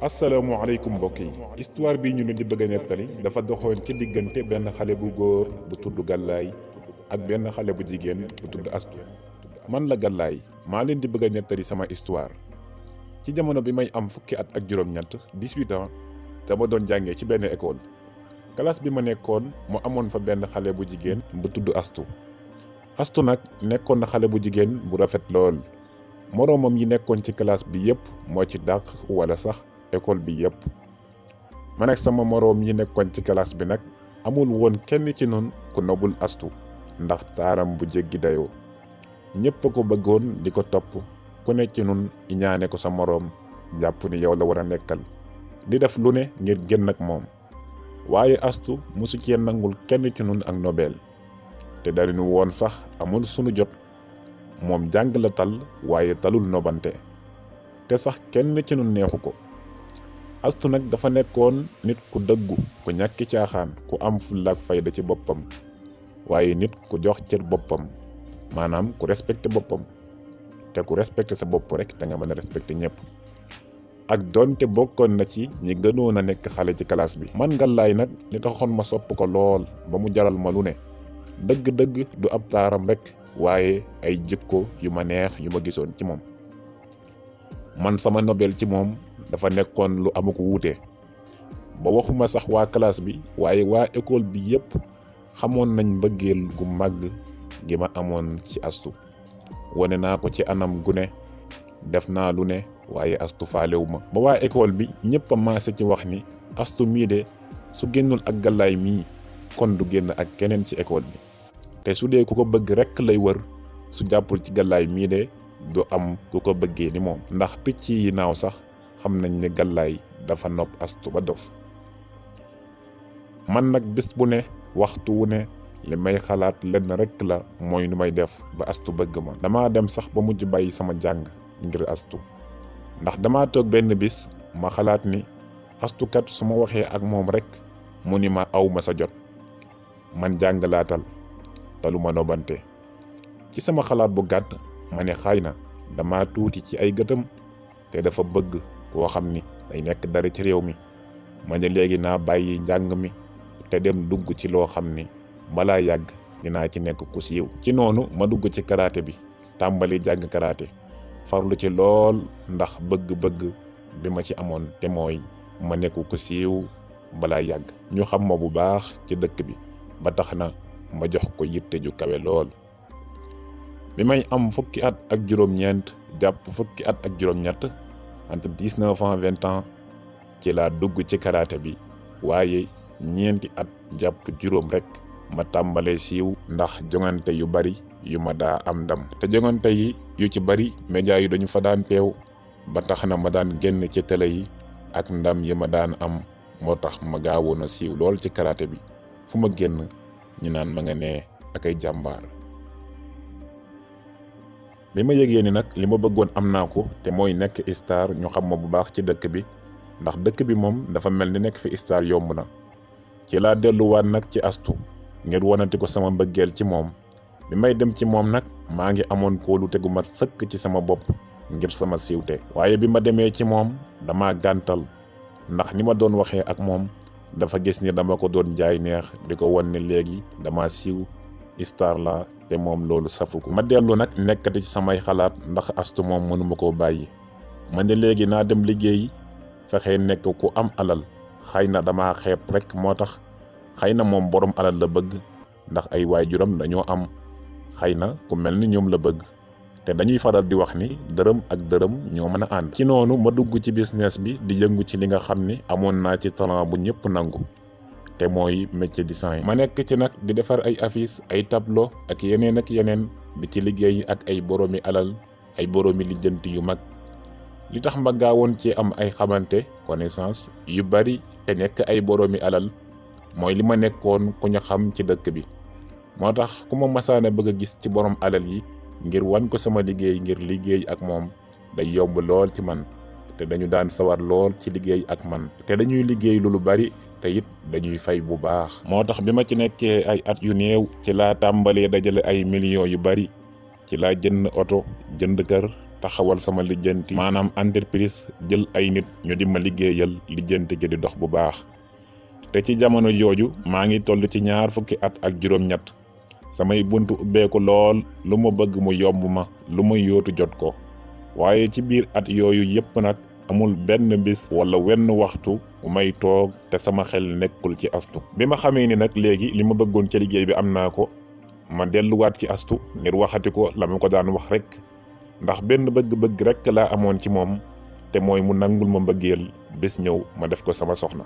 asalaamaaleykum mbokk yi histoire bi ñu leen di bëgg a nettali dafa doxoon ci diggante benn xale bu góor bu tudd Gàllaay ak benn xale bu jigéen bu tudd Astu. man la Gàllaay maa leen di bëgg a nettali sama histoire. ci jamono bi may am fukki at ak juróom-ñett 18 ans dama doon jàngee ci benn école. classe bi ma nekkoon mu amoon fa benn xale bu jigéen bu tudd Astu. Astu nag nekkoon na xale bu jigéen bu rafet lool. moroomam yi nekkoon ci classe bi yépp moo ci dàq wala sax école bi yépp. man ak sama moroom yi nekkoon ci classe bi nag amul woon kenn ci nun ku nobul Astu ndax taaram bu jéggi dayoo. ñépp a ko bëggoon di ko topp ku ne ci nun iñaane ko sa moroom jàpp ni yow la war a nekkal di def lu ne ngir génn ak moom. waaye Astu musu cee nangul kenn ci nun ak nobel te dañu woon sax amul sunu jot. moom jàng la tal waaye talul nobante te sax kenn ci nun neexu ko. Astu nag dafa nekkoon nit ku dëggu ku ñàkki caaxaan ku am fullaak fayda ci boppam waaye nit ku jox cër boppam maanaam ku respecté boppam te ku respecté sa bopp rek da nga mën a respecté ñëpp. ak doonte bokkoon na ci ñi gënoon a nekk xale ci classe bi. man Gàllaay nag li taxoon ma sopp ko lool ba mu jaral ma lu ne dëgg-dëgg du ab taaram rek waaye ay jikko yu ma neex yu ma gisoon ci moom. man sama nobel ci moom dafa nekkoon lu amu ko wuute ba waxuma sax waa classe bi waaye waa école bi yépp xamoon nañ mbëggeel gu màgg gi ma amoon ci Astu. wone naa ko ci anam gu ne def naa lu ne waaye Astu faalewu ma ba waa école bi ñépp a maase ci wax ni Astu mii de su génnul ak Gàllaay mii kon du génn ak keneen ci école bi te su dee ku ko bëgg rekk lay wër su jàppul ci Gàllaay mii de du am ku ko bëggee ni moom. ndax picc yi naaw sax xam nañ ne Gàllaay dafa nopp Astu ba dof. man nag bés bu ne waxtu wu ne li may xalaat lenn rekk la mooy nu may def ba Astu bëgg ma. dama dem sax ba mujj bàyyi sama jàng ngir Astu ndax dama toog benn bis ma xalaat ni Astu kat su ma waxee ak moom rekk mu ni ma aw ma sa jot. man jàng laatal talu ma nobante. ci sama xalaat bu gàtt ma ne xaay na dama tuuti ci ay gëtam te dafa bëgg koo xam ni day nekk dara ci réew mi. ma ne léegi naa bàyyi njàng mi te dem dugg ci loo xam ni balaa yàgg dinaa ci nekk ku siiw. ci noonu ma dugg ci karaté bi tàmbali jàng karaté farlu ci lool ndax bëgg-bëgg bi ma ci amoon te mooy ma nekk ku siiw balaa yàgg ñu xam ma bu baax ci dëkk bi ba tax na ma jox ko yitte ju kawe lool. bi may am fukki at ak juróom-ñeent jàpp fukki at ak juróom-ñett entre 19 ans 20 ans ci laa dugg ci karaté bi waaye ñeenti at jàpp juróom rekk ma tàmbalee siiw ndax jongante yu bari yu ma daa am ndam. te jongante yi yu ci bari média yi dañu fa daan teew ba tax na ma daan génn ci télé yi ak ndam yi ma daan am moo tax ma gaawoon a siiw lool ci karaté bi. fu ma génn ñu naan ma nga nee ak ay jàmbaar. bi ma yëgee ni nag li ma bëggoon am naa ko te mooy nekk star ñu xam ma bu baax ci dëkk bi ndax dëkk bi moom dafa mel ni nekk fi star yomb na. ci laa delluwaat nag ci Astu ngir wanati ko sama mbëggeel ci moom. bi may dem ci moom nag maa ngi amoon kóolute gu mat sëkk ci sama bopp ngir sama siiwte. waaye bi ma demee ci moom dama gàntal ndax ni ma doon waxee ak moom dafa gis ni dama ko doon jaay neex di ko wan ne léegi dama siiw star la te moom loolu safu ko. ma dellu nag nekkati ci samay xalaat ndax Astu moom mënuma koo bàyyi. ma ne léegi naa dem liggéeyi fexe nekk ku am alal. xëy na dama xeeb rekk moo tax xëy na moom borom alal la bëgg ndax ay waajuram dañoo am xëy na ku mel ni ñoom la bëgg te dañuy faral di wax ni dërëm ak dërëm ñoo mën a ànd. ci noonu ma dugg ci business bi di yëngu ci li nga xam ni amoon naa ci talent bu ñëpp nangu te mooy métier design. ma nekk ci nag di defar ay affiches ay tableau ak yeneen di ci liggéey ak ay boroomi alal ay boroomi lijjanti yu mag. li tax ma gaawoon ci am ay xamante connaissance yu bari te nekk ay boroomi alal mooy li ma nekkoon ku ñu xam ci dëkk bi. moo tax ku ma masaana bëgg a gis ci borom alal yi ngir wan ko sama liggéey ngir liggéey ak moom day yomb lool ci man te dañu daan sawar lool ci liggéey ak man te dañuy liggéey lu bari te it dañuy fay bu baax. moo tax bi ma ci nekkee ay at yu néew ci laa tàmbalee dajale ay millions yu bari ci laa jënd oto jënd kër taxawal sama lijjanti maanaam entreprise jël ay nit ñu di ma liggéeyal lijjanti gi di dox bu baax. te ci jamono jooju maa ngi toll ci 20 fukki at ak juróom-ñett samay buntu ubbeeku lool lu ma bëgg mu yomb ma lu ma yóotu jot ko. waaye ci biir at yooyu yépp nag amul benn bis wala wenn waxtu may toog te sama xel nekkul ci astu. bi ma xamee ni nag léegi li ma bëggoon ci liggéey bi am naa ko ma delluwaat ci astu ngir waxati ko la ma ko daan wax rek ndax benn bëgg-bëgg rek laa amoon ci moom te mooy mu nangul ma mbëggeel bés ñëw ma def ko sama soxna.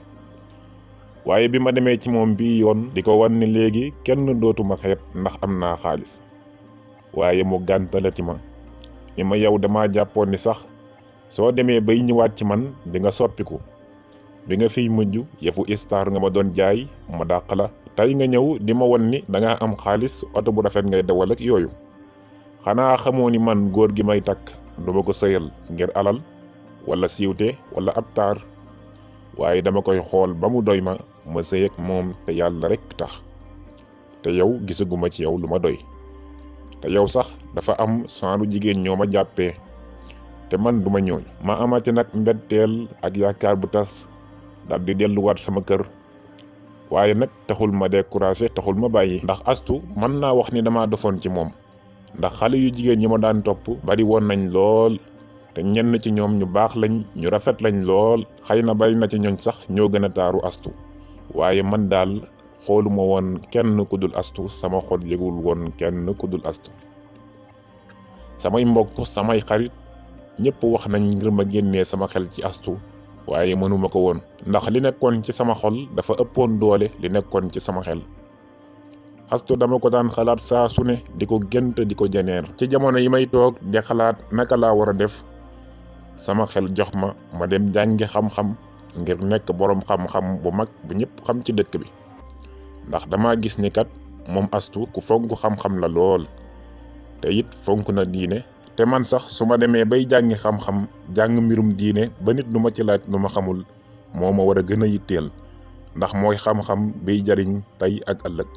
waaye bi ma demee ci moom bii yoon di ko wan ni léegi kenn dootuma xeeb ndax am naa xaalis waaye mu gàntalati ma ni ma yow dama jàppoon ni sax soo demee bay ñëwaat ci man di nga soppiku bi nga fiy mujj yëfu star nga ma doon jaay ma dàq la tey nga ñëw di ma won ni dangaa am xaalis oto bu rafet ngay dawal ak yooyu xanaa xamoo ni man góor gi may takk duma ko sëyal ngir alal wala siiwte wala ab taar waaye dama koy xool ba mu doy ma sëy ak moom te yàlla rek tax te yow gisaguma ci yow lu ma doy te yow sax dafa am saaru jigéen ñoo ma jàppee te man duma ñooñu. ma amati nag mbetteel ak yaakaar bu tas dal di delluwaat sama kër waaye nag taxul ma découragé taxul ma bàyyi ndax astu mën naa wax ni dama dofoon ci moom ndax xale yu jigéen ñi ma daan topp bari woon nañ lool te ñenn ci ñoom ñu baax lañ ñu rafet lañ lool xëy na bari na ci ñooñ sax ñoo gën a taaru astu waaye man daal xooluma woon kenn ku dul astu sama xol yëgul woon kenn ku dul astu. samay mbokk samay xarit ñëpp wax nañ ngir ma génnee sama xel ci astu waaye mënuma ko woon ndax li nekkoon ci sama xol dafa ëppoon doole li nekkoon ci sama xel. astu dama ko daan xalaat saa su ne di ko gént di ko jeneer ci jamono yi may toog di xalaat naka laa war a def sama xel jox ma dem jàngi xam-xam ngir nekk boroom xam-xam bu mag bu ñëpp xam ci dëkk bi ndax dama gis ni kat moom astu ku fonk xam-xam la lool te it fonk na diine te man sax su ma demee bay jàngi xam-xam jàng mbirum diine ba nit lu ma ci laaj lu ma xamul moo ma war a gën a yitteel ndax mooy xam-xam biy jariñ tey ak ëllëg.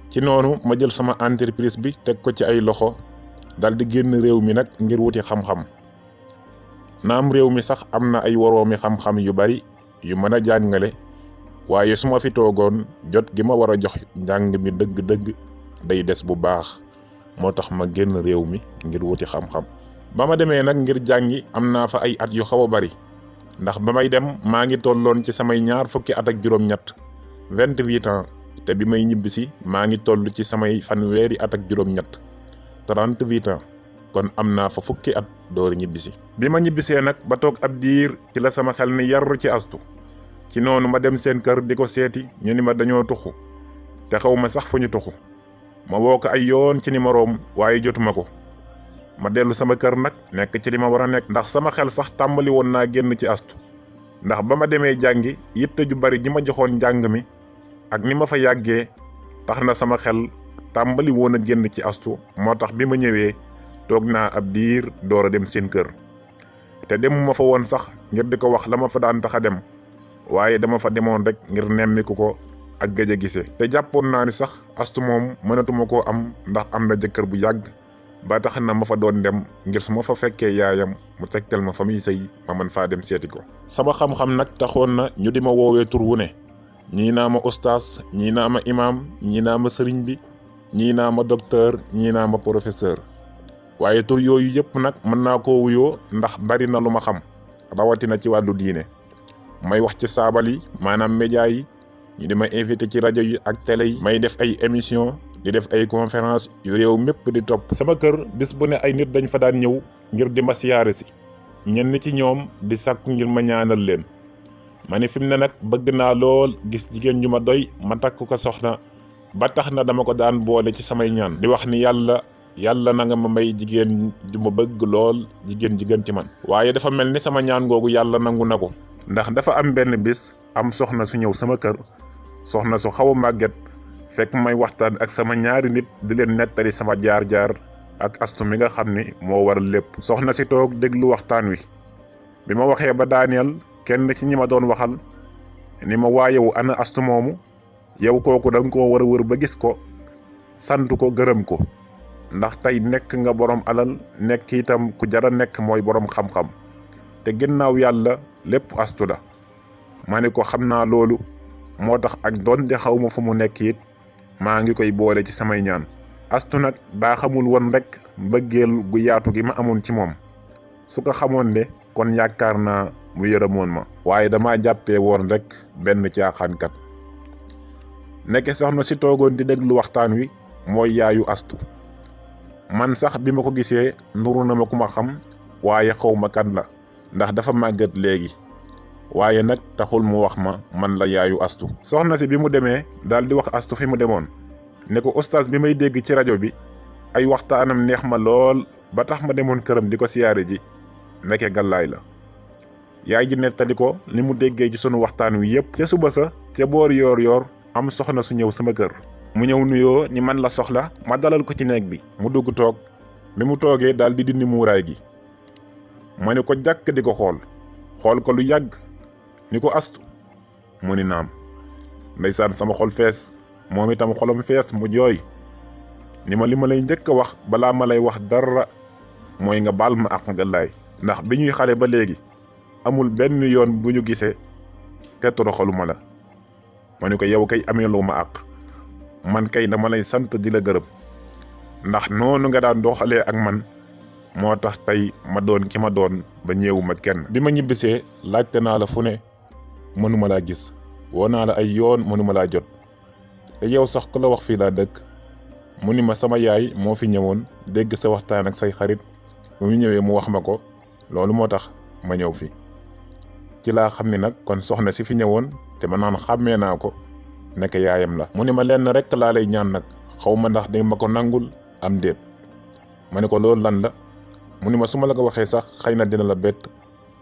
ci noonu ma jël sama entreprise bi teg ko ci ay loxo dal di génn réew mi nag ngir wuti xam-xam. naam réew mi sax am na ay woroomi xam-xam yu bari yu mën a jàngale waaye su ma fi toogoon jot gi ma war a jox njàng mi dëgg-dëgg day des bu baax moo tax ma génn réew mi ngir wuti xam-xam. ba ma demee nag ngir jàngi am naa fa ay at yu xaw a bari ndax ba may dem maa ngi tolloon ci samay 20 fukki at ak juróom-ñett 28 ans te bi may ñibbisi maa ngi toll ci samay fanweeri at ak juróom-ñett 38 ans kon am naa fa fukki at door ñibbisi. bi ma ñibbisee nag ba toog ab diir ci la sama xel ni yar ci astu ci noonu ma dem seen kër di ko seeti ñu ni ma dañoo tuxu te xaw ma sax fu ñu tuxu ma woo ko ay yoon ci numéroom waaye jotuma ko ma dellu sama kër nag nekk ci li ma war a nekk ndax sama xel sax tàmbali woon naa génn ci astu ndax ba ma demee jàngi yitte ju bari ji ma joxoon njàng mi ak ni ma fa yàggee tax na sama xel tàmbali woon a génn ci astu moo tax bi ma ñëwee toog naa ab diir door a dem seen kër te demuma fa woon sax ngir di ko wax la ma fa daan tax a dem waaye dama fa demoon rek ngir nemmiku ko ak gëj a gise te jàppoon naa ni sax astu moom mënatuma koo am ndax am na jëkkër bu yàgg ba tax na ma fa doon dem ngir su ma fa fekkee yaayam mu tegtal ma fa muy sëy ma mën faa dem seeti ko. sama xam-xam nag taxoon na ñu di ma woowee tur wu ne ñii naa ma ustaas ñii naa ma imaam ñii naa ma sëriñ bi ñii naa ma docteur ñii naa ma professeur waaye tur yooyu yëpp nag mën naa koo wuyoo ndax bari na lu ma xam rawatina ci wàllu diine may wax ci saabal yi maanaam média yi ñu di ma invité ci rajo yi ak télé yi may def ay émission di def ay conférence yu réew mépp di topp sama kër bis bu ne ay nit dañ fa daan ñëw ngir di ma siyaare si ñenn ci ñoom di sàkku ngir ma ñaanal leen ma ne fi mu ne nag bëgg naa lool gis jigéen ñu ma doy ma takk ko soxna ba tax na dama ko daan boole ci samay ñaan di wax ni yàlla na nga ma may jigéen ju ma bëgg lool jigéen ci man. waaye dafa mel ni sama ñaan googu yàlla nangu na ko ndax dafa am benn bis am soxna su ñëw sama kër soxna su xaw a màgget fekk may waxtaan ak sama ñaari nit di leen nettali sama jaar-jaar ak astu mi nga xam ni moo waral lépp. soxna si toog déglu waxtaan wi bi ma waxee ba daaneel kenn ci ñi ma doon waxal ni ma waayewu ana astu moomu yow kooku da nga koo war a wër ba gis ko sant ko gërëm ko ndax tey nekk nga borom alal nekk itam ku jara nekk mooy borom xam-xam te ginnaaw yàlla lépp astu la. ma ne ko xam naa loolu moo tax ak doon de xaw ma fu mu nekk it maa ngi koy boole ci samay ñaan. astu nag daa xamul woon rek mbëggeel gu yaatu gi ma amoon ci moom su ko xamoon de kon yaakaar naa mu yërëmoon ma. waaye dama jàppee woon rek benn caaxaankat. nekk soxna si toogoon di déglu waxtaan wi mooy yaayu astu. man sax bi ma ko gisee nuru na ma ku ma xam waaye xaw ma kan la ndax dafa màggat léegi waaye nag taxul mu wax ma man la yaayu astu. soxna si bi mu demee daal di wax astu fi mu demoon ne ko oustaz bi may dégg ci rajo bi ay waxtaanam neex ma lool ba tax ma demoon këram di ko siyaare ji nekke Gàllaay la. yaay ji nettali ko li mu déggee ci sunu waxtaan wi yépp. ca suba sa ca boor yoor am soxna su ñëw sama kër. mu ñëw nuyoo ni man la soxla ma dalal ko ci néeg bi. mu dugg toog bi mu toogee daal di dindi muuraay gi. ma ne ko jàkk di ko xool ko lu yàgg ni ko astu mu ni naam. ndeysaan sama xol fees moom itam xolam fees mu jooy ni ma li ma lay njëkk a wax balaa ma lay wax dara mooy nga baal ma ak Gàllaay ndax bi ñuy xale ba léegi amul benn yoon bu ñu gisee te toroxaluma la. ma ne ko yow kay ameeloo ma àq man kay dama lay sant di la gërëm ndax noonu nga daan doxalee ak man moo tax tey ma doon ki ma doon ba ñëwuma kenn. bi ma ñibbisee laajte naa la fu ne mënuma laa gis woo naa la ay yoon mënuma laa jot te yow sax ku la wax fii laa dëkk mu ni ma sama yaay moo fi ñëwoon dégg sa waxtaan ak say xarit bu mu ñëwee mu wax ma ko loolu moo tax ma ñëw fi. ci laa xam ni nag kon soxna si fi ñëwoon te ma naan xàmmee naa ko nekk yaayam la. mu ni ma lenn rek laa lay ñaan nag xaw ma ndax di ma ko nangul am déet. ma ne ko loolu lan la mu ni ma su ma la ko waxee sax xëy na dina la bett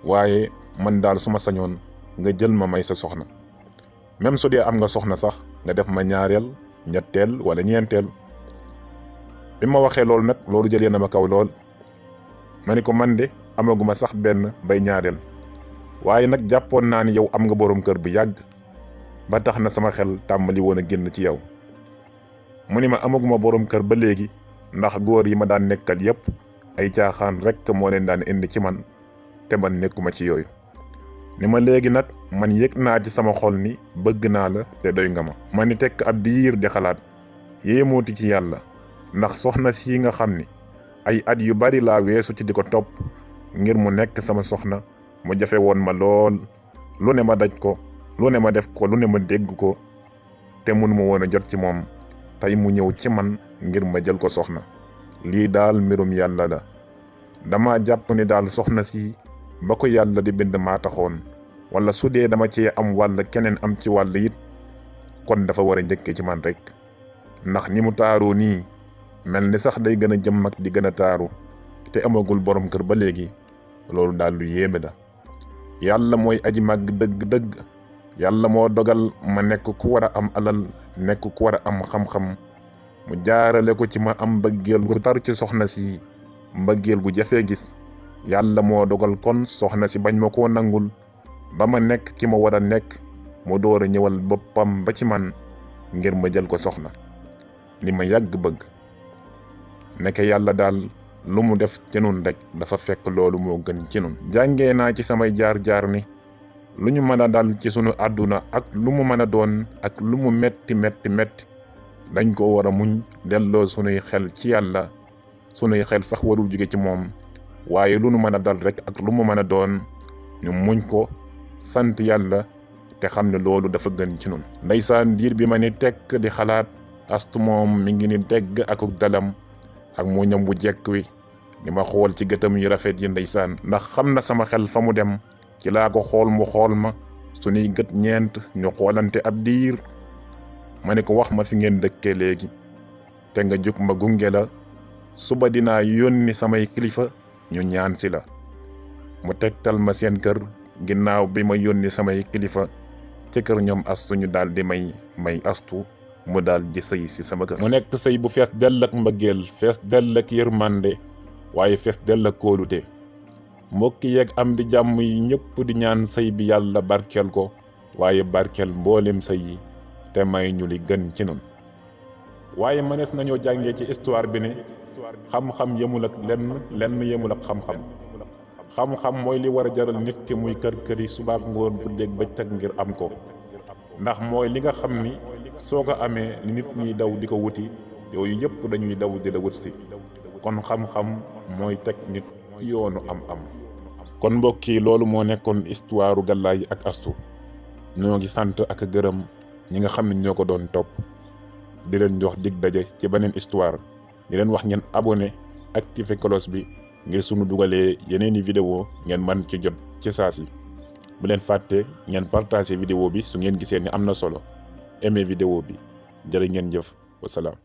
waaye man daal su ma sañoon nga jël ma may sa soxna même su dee am nga soxna sax nga def ma ñaareel ñetteel wala ñeenteel. bi ma waxee loolu nag loolu jëlee na ma kaw lool. ma ne ko man de amaguma sax benn bay ñaareel waaye nag jàppoon naa ni yow am nga borom kër bu yàgg ba tax na sama xel tàmbali woon a génn ci yow. mu ni ma amaguma borom kër ba léegi ndax góor yi ma daan nekkal yépp ay caaxaan rekk moo leen daan indi ci man te man nekkuma ci yooyu. ni ma léegi nag man yëg naa ci sama xol ni bëgg naa la te doy nga ma. ma ni tekk ab diir di xalaat yéemooti ci yàlla ndax soxna si nga xam ni ay at yu bari laa weesu ci di ko topp ngir mu nekk sama soxna mu jafe woon ma lool lu ne ma daj ko lu ne ma def ko lu ne ma dégg ko te mënuma woon a jot ci moom tey mu ñëw ci man ngir ma jël ko soxna. lii daal mbirum yàlla la dama jàpp ni daal soxna si ba ko yàlla di bind maa taxoon wala su dee dama cee am wàll keneen am ci wàll it kon dafa war a njëkke ci man rek ndax ni mu taaroo nii mel ni sax day gën a jëm mag di gën a taaru te amagul borom kër ba léegi loolu daal lu yéeme la. yàlla mooy aji màgg dëgg-dëgg yàlla moo dogal ma nekk ku war a am alal nekk ku war a am xam-xam mu jaarale ko ci ma am mbëggeel gu tar ci soxna si mbëggeel gu jafee gis. yàlla moo dogal kon soxna si bañ ma koo nangul ba ma nekk ki ma war a nekk mu door a ñëwal boppam ba ci man ngir ma jël ko soxna li ma yàgg bëgg. nekk yàlla daal lu mu def ci nun rek dafa fekk loolu moo gën ci nun. jàngee naa ci samay jaar-jaar ni lu ñu mën a dal ci sunu àdduna ak lu mu mën a doon ak lu mu metti dañ ko war a muñ delloo sunuy xel ci yàlla. sunuy xel sax warul jóge ci moom waaye lu nu mën a dal rek ak lu mu mën a doon ñu muñ ko sant yàlla te xam ne loolu dafa gën ci nun. ndeysaan diir bi ma ni tekk di xalaat astu moom mi ngi ni dégg akuk dalam ak mu ñam bu jekk wi di ma xool ci gëtam yu rafet yi ndeysaan ndax xam na sama xel fa mu dem ci laa ko xool mu xool ma sunuy gët ñeent ñu xoolante ab diir. ma ne ko wax ma fi ngeen dëkkee léegi te nga jóg ma gunge la suba dinaa yónni samay kilifa ñu ñaan si la. mu tegtal ma seen kër ginnaaw bi ma yónni samay kilifa ci kër ñoom astu ñu daal di may astu mu daal di sëy si sama kër. mu nekk sëy bu fees dell ak mbëggeel fees dell ak yërmande waaye fees dell ak kóolute. mbokki yeeg am di jàmm yi ñëpp di ñaan sëy bi yàlla barkeel ko waaye barkeel mboolem sëy yi te may ñu li gën ci nun. waaye mënees nañoo jàngee ci histoire bi ne xam-xam yemul ak lenn yemul ak xam-xam. xam-xam mooy li war a jaral nit ki muy kër-këri subaak ngoon guddeeg bëccëg ngir am ko, ndax mooy li nga xam ni soo ko amee li nit ñiy daw di ko wuti yooyu yëpp dañuy daw di la wut si. kon xam-xam mooy teg nit ci yoonu am-am. kon mbokk yi loolu moo nekkoon histoire Galaye ak Astou. ñoo ngi sant ak gërëm ñi nga xam ne ñoo ko doon topp di leen jox dig daje ci beneen histoire. di leen wax ngeen abonné activé cloche bi ngir sunu dugalee yeneeni vidéo ngeen man ci jot ci saa si. bu leen fàtte ngeen partagé vidéo bi su ngeen gisee ni am na solo. aimé vidéo bi jërë ngeen jëf wasalaam.